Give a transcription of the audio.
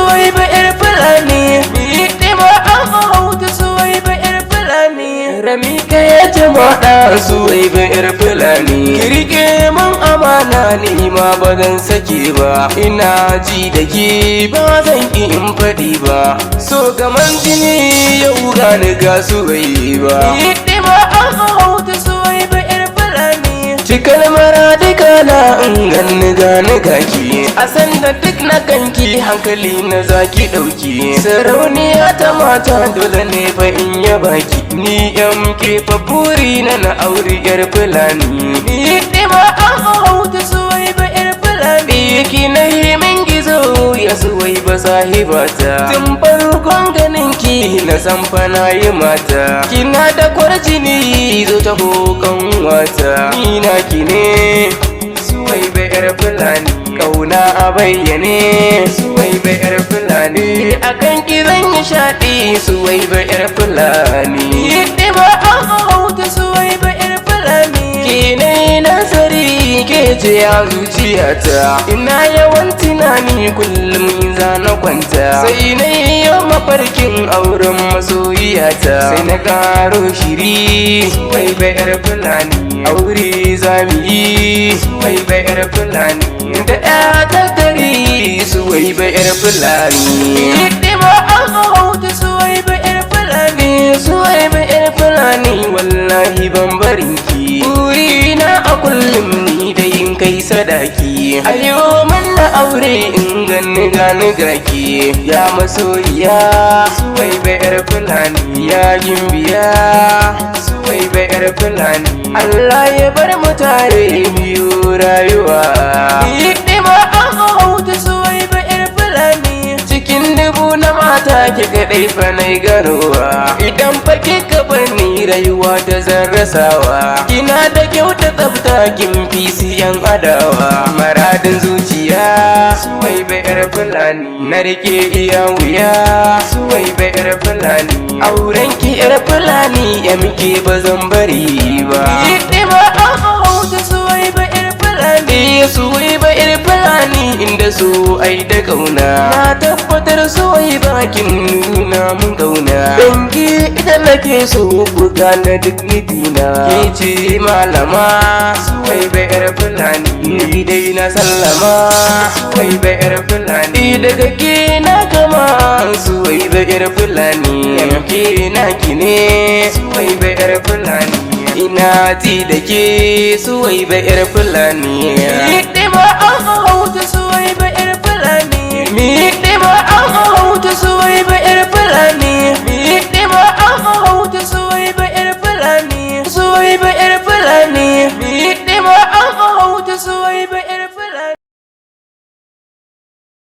Suwaiba yar Fulani. Hidima an hauta, Suwaiba yar Fulani. Rami ka ya jama'a, Suwaiba yar Fulani. Kirke man amana, ni ma ba zan sake ba. Ina ji da ke, ba zan ki in faɗi ba. So gaman jini, yau gani ga Suwaiba. Hidima an hauta, Suwaiba yar Fulani. Cikar mara duka na in ganni gani gaki. A sanda duk na ganki, hankali na zaki ɗauki. Sarauniya ta mata, dole ne fa in ya baki. Ni MK fa, buri na na auri yar Fulani. Hidima an hauta, Suwaiba yar Fulani. Ki na yi min gizo ya Suwaiba sahibata. Tun farkon ganin ki na san fa na yi mata. Kina da kwarjini, zo ta kan wata. Ni na ki ne, Suwaiba yar Fulani. Kauna a bayyane, Suwaiba yar Fulani. Akan ki zan yi shaɗi, Suwaiba yar Fulani. Hidima an hauta, Suwaiba yar Fulani. Ke na yi nazari, ke ce a zuciyata. Ina yawan tunani kullum in za na kwanta, sai na yi mafarkin auren masoyiyata. Sai na karo shiri, Suwaiba yar Fulani. Aure zamu yi, Suwaiba yar Fulani. Da ya tattari, Suwaiba yar Fulani. Hidima an hauta, Suwaiba yar Fulani. Suwaiba yar Fulani, wallahi ban barin ki. Burina a kullum ni da yin kai sadaki. Ayo na aure in ganni gani gaki. Ya masoyiya, Suwaiba yar Fulani. Ya gimbiya, Suwaiba yar Fulani. Allah ya bar mu tare biyu rayuwa. Hidima an hauta, Suwaiba yar Fulani. Cikin dubu na mata, ki kaɗai fa na ganowa. Idan fa kika bani, rayuwa ta zan rasawa. Kina da kyau da tsafta, kin fi yan adawa. Maradin zuciya, Suwaiba yar Fulani. Na rike iya wuya, Suwaiba yar Fulani. Auren ki yar Fulani, ya muke, ba zan bari ba. Hidima an hauta, Suwaiba yar Fulani. Suwaiba yar Fulani, inda su ai da kauna. Na tabbatar, Suwaiba, kin nuna mun kauna. Dangi ita nake so, buga na duk nufina. Ke ce malama, Suwaiba yar Fulani. Ni dai na sallama, Suwaiba yar Fulani. Daga ke na gama, Suwaiba yar Fulani. Ke na ki ne, Suwaiba yar Fulani. Ina ji da ke, Suwaiba yar Fulani. Hidima an hauta, Suwaiba yar Fulani. Hidima an hauta, Suwaiba yar Fulani. Hidima an hauta, Suwaiba yar Fulani. Suwaiba yar Fulani. Hidima an hauta, Suwaiba.